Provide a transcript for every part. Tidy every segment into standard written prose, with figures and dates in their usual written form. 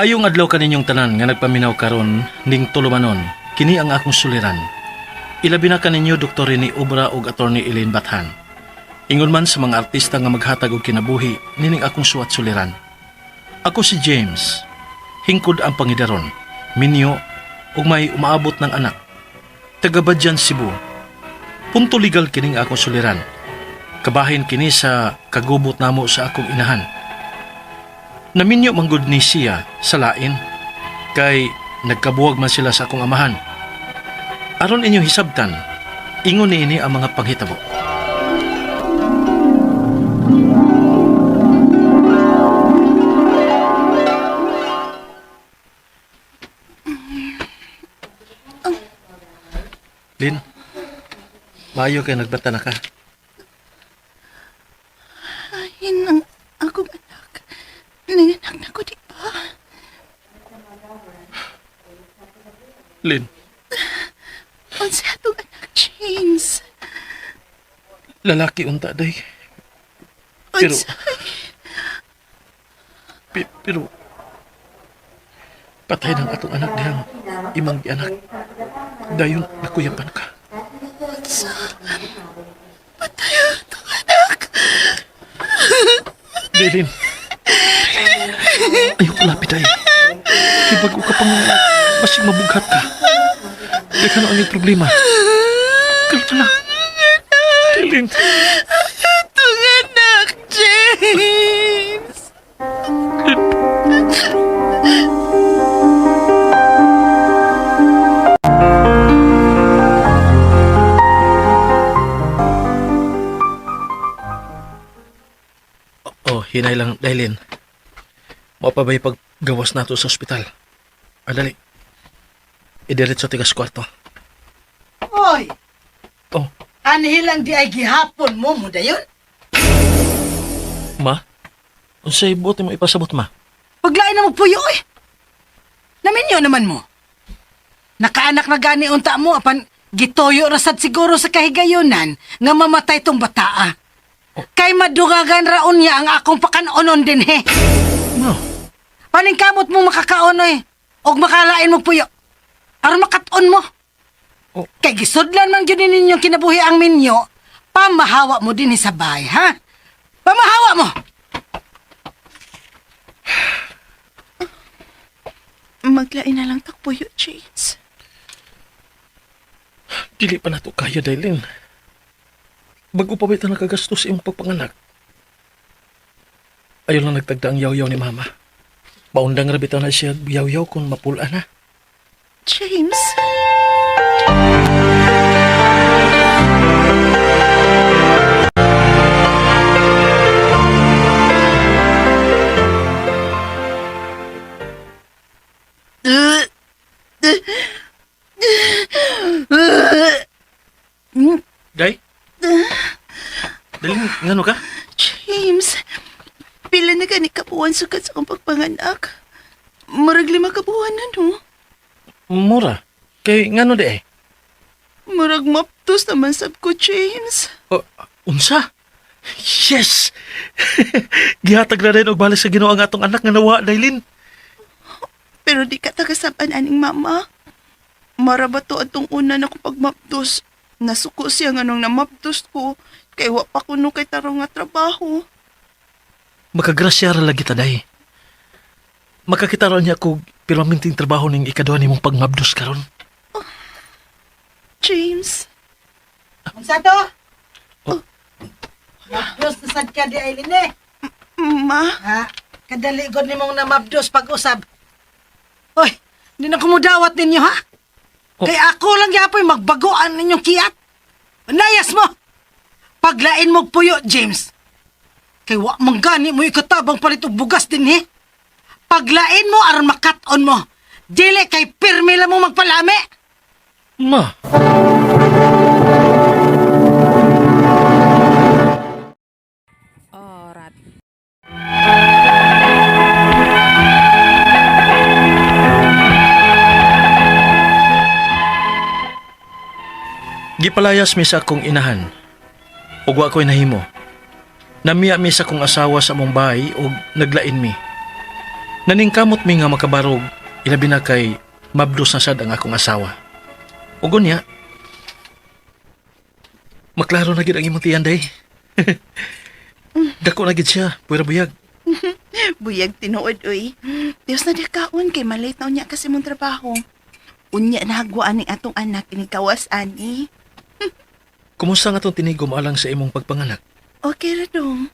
Maayong adlaw kaninyong tanan nga nagpaminaw karon ning tulumanon. Kini ang akong suliran. Ilabi na kaninyo Dr. Rene Obra ug Attorney Elaine Bathan. Ingon man sa mga artista nga maghatag og kinabuhi nining akong suwat suliran. Ako si James. Hingkod ang pangidaron. Minyo ug may umaabot ng anak. Taga Badyan, Cebu. Punto legal kining akong suliran. Kabahin kini sa kagubot namo sa akong inahan. Naminyo manggod ni siya sa lain kay nagkabuwag man sila sa akong amahan. Aron inyong hisabtan, ingon niini ang mga panghitabo. Lin, maayo kay nagbata na ka. Ahin ang akong anak. Nanganak na ko, di ba? Lin, Unsa atong anak, James? lalaki unta day. Pero- Unsa? Pero patay ng atong anak dihang imang gianak. Dayon nakuyapan ka. Unsa? Patay ang atong anak. Daylin. Ayoko lapit ay. Kay bago ka pang basig mabughat ka. Daghan ang iyong problema. Kalma lang. Daylin. Atong anak, James! Oh, hinay lang, Daylin. Mao pa ba'y paggawas nato sa ospital? Adali. Idiretso tigas kwarto. Oy, Oh, anhi lang di ay gihapon mo mo dayon. ma? Unsay buot mo ipasabot, ma? Paglain na mo puyo oy. Naminyo naman mo. Nakaanak na gani unta mo apan gitoyo ra sad siguro sa kahigayonan nga mamatay tong bataa. Kay madugagan raon niya ang akong pakanonon din he. Ma, Paningkamot mo makakaon oy og makalain mo puyo. Aron makat-on mo. Oh. Kay gisudlan man gyud ninyong kinabuhi ang minyo, pamahawa mo din sa bahay, ha? Pamahawa mo! Maglain na lang takpuyo, James. dili pa nato kaya, Daylin. Bago pa ba ito nakagastos sa imong pagpanganak? Ayaw lang nagtagda ang yaw-yaw ni Mama. Maundang ra bitaw na siya yaw-yaw kung mapula na. James? Day? Daylin, ngano ka? James, pila na gani kabuwan sukat sa akong pagpanganak. Murag 5 ka buwan na, no? Mura. Kay ngano di eh? Murag maptos naman sab ko, James. Oh, unsa? Yes! Gihatag na rin og balik sa Ginoo ang atong anak nga nawa, Daylin. Pero di ka tagasaban aning mama. Mara ba to atong una na kong pagmapdos? Nasuko siya nga nung namapdos ko. Kay wa pa kuno kay tarong nga trabaho. Makagrasya ra lagi ta, day. Makakita ra niya kog permanenteng trabaho ning ikaduha nimong pagmabdos karon. James, Unsa to? Oh. Mabdos na sad ka di Aileen eh. ma, Ha? Kadali gud nimong namabdos pag-usab. Hoy, di na kumudawat ninyo ha? Oh. Kay ako lang yapoy magbagoan ninyong kiat. Layas mo! Paglain mo puyo, James. Kay wa man gani mo ikatabang palit og bugas din he. Paglain mo aron makat-on mo. Dili kay pirmi lang mo magpalami. Ma, Gipalayas mi sa akong inahan. Ug wa ko'y nahimo. Namiya mi sa akong asawa sa among bahay ug naglain mi. Naningkamot mi nga makabarog, ilabi na kay mabdos na sad ang akong asawa. Ug unya, maklaro na gid ang imong tiyan, day. Dako na gid siya, puwera buyag. Buyag tinuod uy. Dios na di kaon kay malate na unya kasi mong trabaho. Unya na hagwaan ning atong anak ini kawas ani. Kumusta nga tong tinigom alang sa imong pagpanganak? Okay ra dong.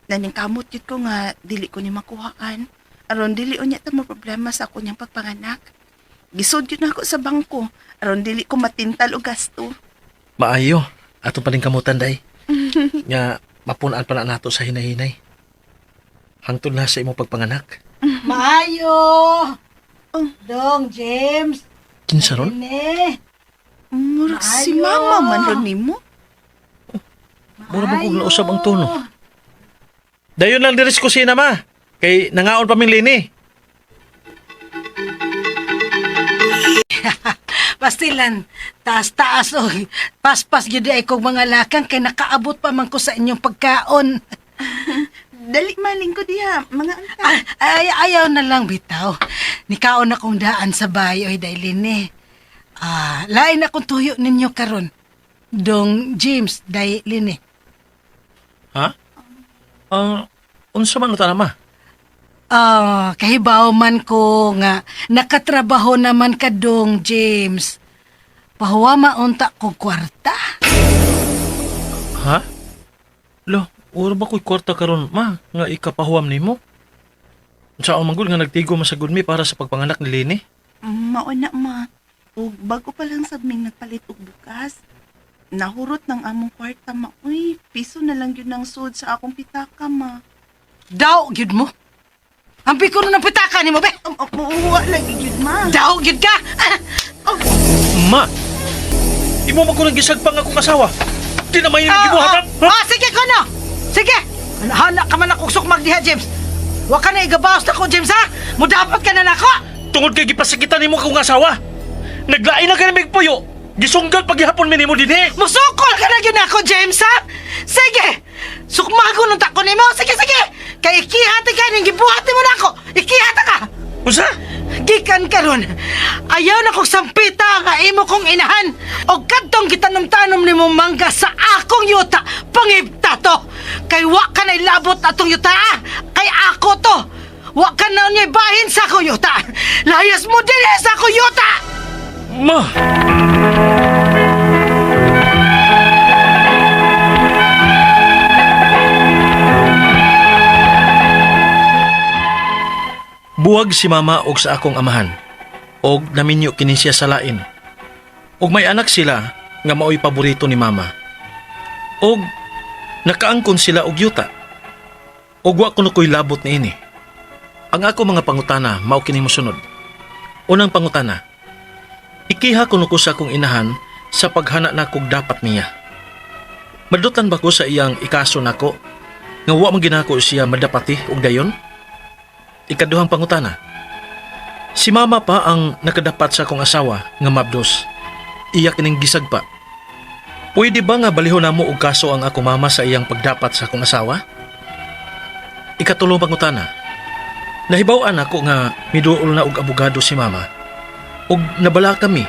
Naningkamot gyud ko nga dili ko ni makuhaan. Aron dili unya ta mo problema sa ako niyang pagpanganak. Gisod gyud na ako sa bangko aron dili ko matintal og gasto. Maayo, atong paningkamutan, day. Nga mapunan pa na nato sa hinahinay. Hangtod na sa imong pagpanganak. Maayo! Oh. Dong, James. Kinsa ron? Ine. Murag si Maayo. mama man ron nimo. Mura man kong nausab ang tono. Dayon lang diri sa kusina, ma. Kay nangaon pa ming lini. Pastilan, taas-taas o paspas gyud ay kog mga lakang kay nakaabot pa man ko sa inyong pagkaon. Dali maling ko diha, mga angka. Ah, ay, ayaw na lang bitaw. Nikaon akong daan sa bayo ay dailin eh. Ah, lain akong tuyo ninyo karon. Dong James, dailin eh. Ha? Ah, unsa man uta na, ma? Ah, kahibaw man ko nga nakatrabaho naman ka dong James. Pahuwa maunta ko kwarta. Ha? Lo, ura ba ko'y kwarta karon, ma, nga ikapahuam nimo? Unsa ang manggol nga nagtigo man sa gudmi para sa pagpanganak ni Lini? Mao na ma. Ug bago pa lang sad ming nagpalit og bukas. Nahurot ng among kwarta ma. Uy, piso na lang yun ang sud sa akong pitaka ma. Daw gyud mo. Ang piko ng pitaka nimo be. Muwa lagi yun ma. Daw gyud ka. Ah, Oh, Ma! Imo man ko nang gisagpang akong asawa. Di na may ah, gibuhatan. ah, ah, sige kono. Sige. Hala ka man akong sukmag diha James. Wa ka na igabaos na ko James ha. Mudapat ka na nako. Tungod kay gipasakitan nimo akong asawa. Naglain na kami puyo. Gisunggal paghihapon mi nimo dinhi. Musukol ka na gyud nako James ha. Sige. Sukmago nung tako nimo. Sige sige. Kay ikihati ka ning gibuhat nimo nako. Ikihata ka. Unsa? Gikan karon. Ayaw na kong sampita nga imo kong inahan. O kadtong gitanom-tanom nimo mangga sa akong yuta. Pangibta to. Kay wa ka na ilabot atong yuta. Ah. Kay ako to. Wa ka na niya bahin sa akong yuta. Layas mo din sa akong yuta. Ma! Buwag si mama og sa akong amahan. Og naminyo kini siya sa lain. Og may anak sila nga maoy paborito ni mama. Og nakaangkon sila og yuta. Og wa kuno ko'y labot niini. Ang ako mga pangutana mao kini mosunod. Unang pangutana, ikiha kuno ko sa akong inahan sa paghana na kog dapat niya. Madutan ba ko sa iyang ikaso nako nga wa man ginako siya madapati og dayon? Ikaduhang pangutana. Si mama pa ang nakadapat sa akong asawa nga mabdos. Iya kining gisagpa. Pwede ba nga balihon namo og kaso ang akong mama sa iyang pagdapat sa akong asawa? Ikatulong pangutana. Nahibaw-an ako nga miduol na og abogado si mama. Og nabala kami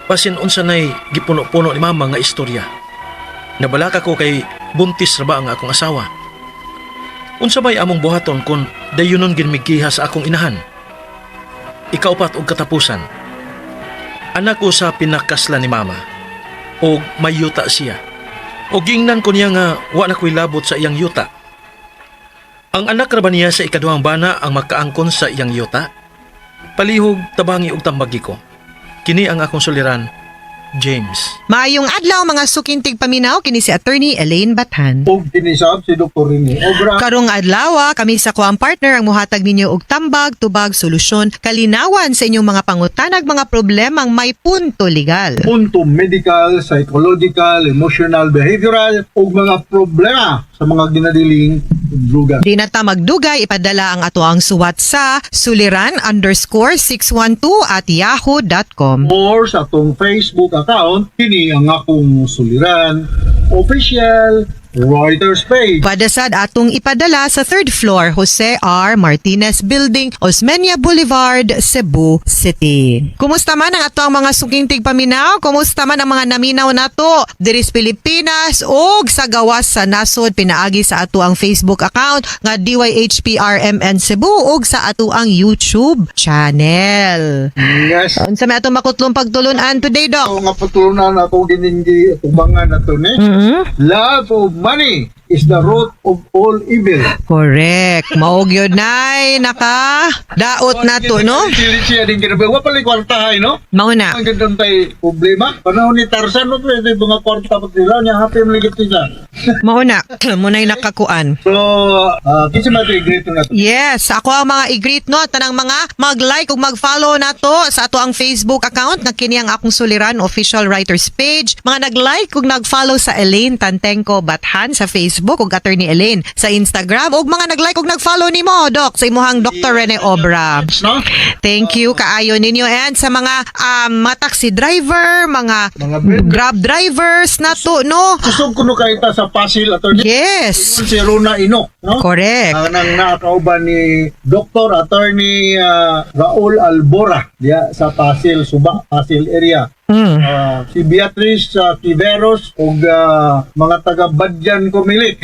basin unsa nay gipuno-puno ni mama nga istorya. Nabalaka ko kay buntis ra ba ang akong asawa. Unsa may among buhaton kung dayunon ginmigiha sa akong inahan? Ikaupat og katapusan. Anak ko sa pinakasla ni mama. Og may yuta siya. Og gingnan ko niya nga wa na ko'y labot sa iyang yuta. Ang anak ra ba niya sa ikaduhang bana ang makaangkon sa iyang yuta? Palihog tabangi og tambagi ko. Kini ang akong suliran, James. Maayong adlaw mga sukintig paminaw kini si Attorney Elaine Bathan. Og kinisab si Dr. Rene Obra. Karong adlaw kami sa kuang partner ang muhatag ninyo og tambag, tubag, solusyon, kalinawan sa inyong mga pangutanag mga problemang may punto legal. Punto medical, psychological, emotional, behavioral ug mga problema sa mga ginadiling druga. Di na ta magdugay, ipadala ang ato ang suwat sa suliran_612@yahoo.com. Or sa atong Facebook account, kini ang akong suliran, official. Writer's Page. Pwede sad atong ipadala sa third floor, Jose R. Martinez Building, Osmeña Boulevard, Cebu City. Kumusta man ang ato ang mga suking tigpaminaw? Kumusta man ang mga naminaw nato diri sa Pilipinas ug sa gawas sa nasod pinaagi sa ato ang Facebook account nga DYHPRMN Cebu ug sa ato ang YouTube channel. Yes. Unsa may atong makutlong pagtulunan today, Doc? Ako nga patulunan ako gininggi tubangan na to ni. Love of money is the root of all evil. Correct. Mao gyud nay naka daot na to, no? Dili siya din kinabi. Wa pala kwarta hay, no? Mao na. Ang gandang tay problema. Panahon ni Tarzan, no, pwede mga kwarta pa sila. Niya, happy mo ligit sila. Mao na. Muna'y nakakuan. So, kinsa man ito i-greet na to? Yes, ako ang mga i-greet, no, tanang mga mag-like ug mag-follow nato sa ato ang Facebook account nga kini ang Akong Suliran Official Writers Page. Mga nag-like ug nag-follow sa Elaine Tantengco Bathan sa Facebook ug Attorney Elaine sa Instagram ug mga nag-like ug nag-follow nimo, Doc, sa imuhang Dr. Rene Obra. No? Thank you kaayo ninyo and sa mga taxi driver, mga Mga vendor. Grab drivers nato, no. Kusog kuno kay ta sa Pasil, Attorney. Yes. Si Rona Inok, no? Correct. Ang nang nakauban ni Dr. Attorney Raul Albora diya sa Pasil, Suba, Pasil area. Si Beatrice Quiveros ug mga taga Badyan Kumilik.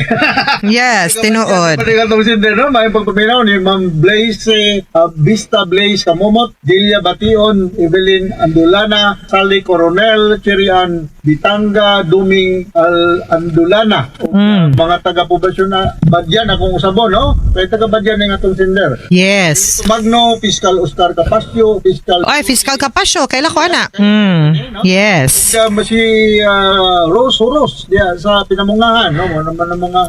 Yes, tinuod. Pwede ka sender, no? May pagpaminaw ni Ma'am Blaze, Vista Blaze Kamumot, Delia Bation, Evelyn Andulana, Sally Coronel, Cherian Bitanga, Duming Al Andulana. Ug, mga taga-poblasyon na Badyan akong usabon, no? Kay taga Badyan ng atong sender. Yes. Magno, Fiscal Oscar Capasio, Fiscal Oy, Fiscal Capasio, kaila ko ana. Yes. Si Rose Horos diya sa Pinamungahan, no, mo naman ang mga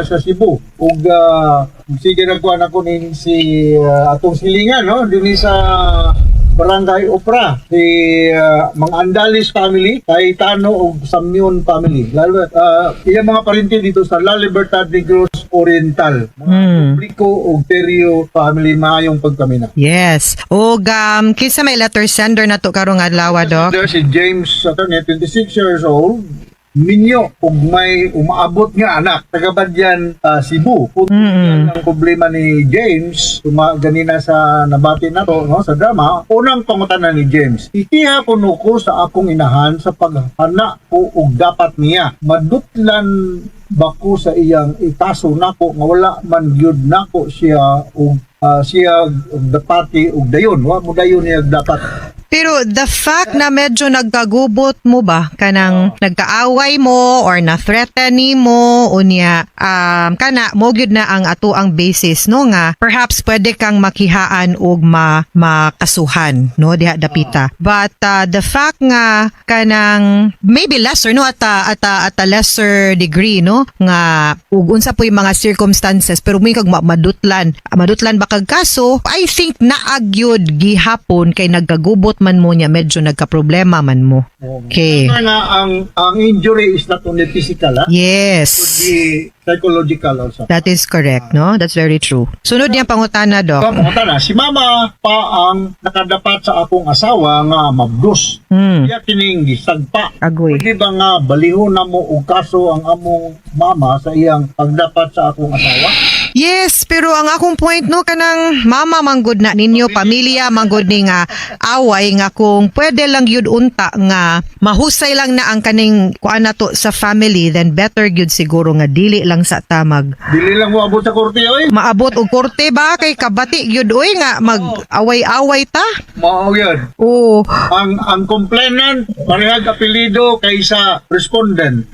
sa Cebu ug sige, nagkuan ako ning si atong silingan, no, dinhi sa Barangay Opra, si mga Andalis family, Cayetano ug Samyon family, lalo iyang mga parinti dito sa La Libertad, Negros Oriental, mga Publico ug Terio family, maayong pagkamina. Yes. Og kinsa may letter sender na to karong adlaw, Doc? There si James attorney, 26 years old, minyo ug may umaabot nga anak, taga Badyan, Cebu. Ang problema ni James, tuma ganina sa nabati na to, no, sa drama, unang pangutana ni James, "Ikiha kuno ko sa akong inahan sa paghana ko og dapat niya. Madutlan ba ko sa iyang ikaso nako nga wala man gyud nako siya og siya og dapati og dayon, wa mo dayon niya dapat?" Pero the fact na medyo nagkagubot mo ba, kanang nagkaaway mo or na-threaten nimo unya, kana mo gyud na ang ato ang basis, no, nga perhaps pwede kang makihaan og makasuhan, no, diha dapita. But the fact nga kanang maybe lesser, no, at a lesser degree, no, nga ug unsa po yung mga circumstances, pero may kag madutlan madutlan ba kag kaso, I think naagyod gihapon kay nagkagubot man mo niya, medyo nagka-problema man mo. Okay. Kaya nga ang injury is not only physical, ha? Kundi psychological also. That is correct, no? That's very true. Sunod niyang pangutana, Doc. So, pangutana, si mama pa ang nakadapat sa akong asawa nga mabdos. Kaya kining gisagpa. Agoy. Pwede ba nga balihon na mo og kaso ang among mama sa iyang pagdapat sa akong asawa? Yes, pero ang akong point, no, kanang mama manggod na ninyo, pamilya manggod ni nga away nga kung pwede lang yun unta nga mahusay lang na ang kaning kuan na to sa family, then better gyud siguro nga dili lang sa tamag Dili lang mo abot sa korte oy. Maabot og korte ba kay kabati gyud oy nga mag away-away ta. Mao yun. Oo. Ang complainant parehag apelyido kaysa respondent.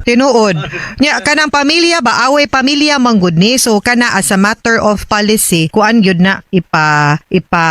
Tinuod. Nya kanang pamilya ba, away pamilya manggod ni, so kana as a matter of policy, kuan gyud na ipa ipa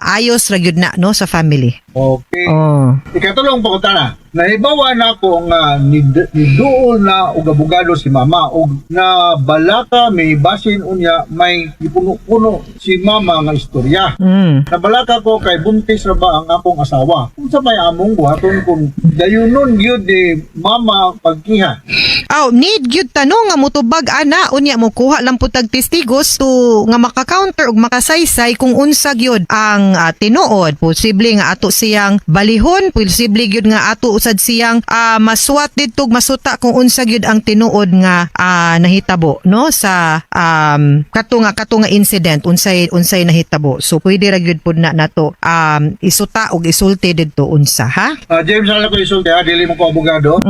ayos ra gyud na, no, sa family. Okay. Oh. Ikatulong pangutana, nahibawa na ko nga niduol na og abogado si mama og na balaka may basin unya may gipuno-puno si mama nga istorya. Nabalaka ko kay buntis ra ba ang akong asawa. Unsa may among buhaton kung dayunon gyud ni mama pagkiha? Aw, need gyud tanong nga mutubag ana, unya mo kuha lang pud tag testigos to nga maka-counter ug makasaysay kung unsa gyud ang tinuod. Posible nga ato siyang balihon, posible gyud nga ato usad siyang maswat didto ug masuta kung unsa gyud ang tinuod nga nahitabo, no, sa kato nga incident, unsay unsay nahitabo. So pwede ra gyud pud na nato isuta ug isulti didto unsa, ha? Ah, James, alam ko isulti ha, dili mo ko abogado.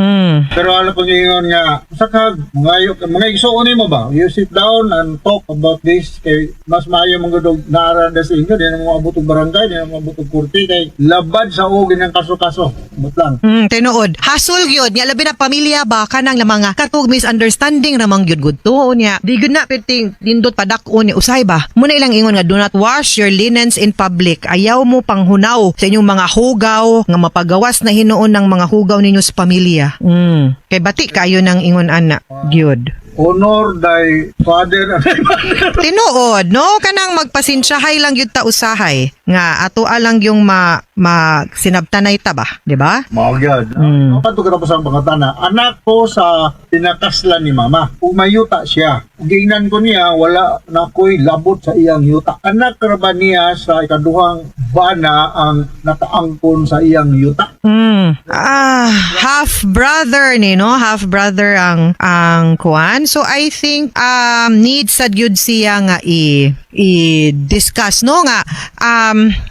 Pero alam ko ingon nga, sa kag, mga igsuon mo ba? You sit down and talk about this kay mas maayo mong gudog naaranda sa inyo, di na mo maabot og barangay, di na mo maabot og korte kay labad sa og ng kaso-kaso. But lang. Tinuod. Hasol gyud nya, labi na pamilya ba, kanang la mga katug misunderstanding ra man gyud gudto niya. Di gyud na perting nindot padak-on ni usay ba. Muna ilang ingon nga, "Do not wash your linens in public." Ayaw mo panghunaw sa inyong mga hugaw nga mapagawas na hinuon ng mga hugaw ninyo sa pamilya. Kay bati kayo ng ingon ana gyud. Honor thy father and thy mother. Tinuod, no? Kanang magpasensyahay lang gyud ta usahay nga ato alang yung ma, ma sinabtanay ta ba, di ba? Mao gyud. Kato katapos ang pangatana. Anak ko sa pinakaslan ni mama. Umayuta siya. Giingnan ko niya, wala na ko'y labot sa iyang yuta. Anak ra ba niya sa ikaduhang bana ang nakaangkon sa iyang yuta? Ah, half brother ni, no? Half brother ang kuan. So I think need sad gyud siya nga i-discuss, no, nga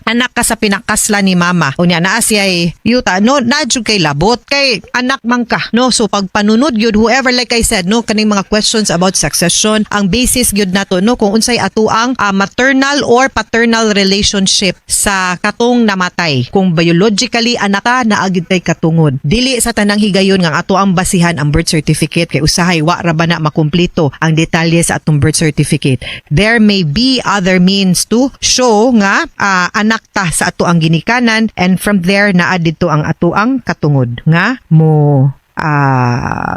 anak ka sa pinakasla ni mama. Unya naa siya yuta, no, na jud kay labot kay anak man ka, no? So pagpanunod gyud, whoever, like I said, no, kaning mga questions about succession, ang basis gyud nato, no, kung unsay atuang maternal or paternal relationship sa katong namatay. Kung biologically anak ka, naa gyud kay katungod. Dili sa tanang higayon nga ang ato ang basihan ang birth certificate kay usahay wa ra ba na makumpleto ang detalye sa atong birth certificate. There may be other means to show nga anak ta sa ato ang ginikanan, and from there naa didto ang ato ang katungod nga mo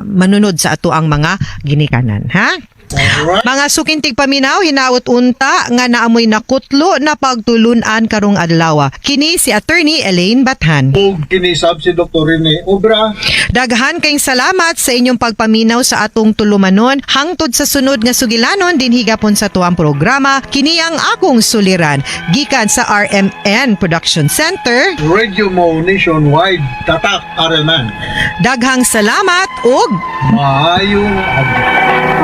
manunod sa ato ang mga ginikanan, ha? Alright. Mga suking tigpaminaw, hinaot unta nga naamoy nakutlo na pagtulunan karong adlaw. Kini si Attorney Elaine Bathan. Ug kinisab si Dr. Rene Obra. Daghan kayong salamat sa inyong pagpaminaw sa atong tulumanon. Hangtod sa sunod nga sugilanon dinhi gapon sa tuang programa, kini ang akong suliran. Gikan sa RMN Production Center, Radio Mo Nationwide, Tatak RMN. Daghang salamat ug Maayong adlaw.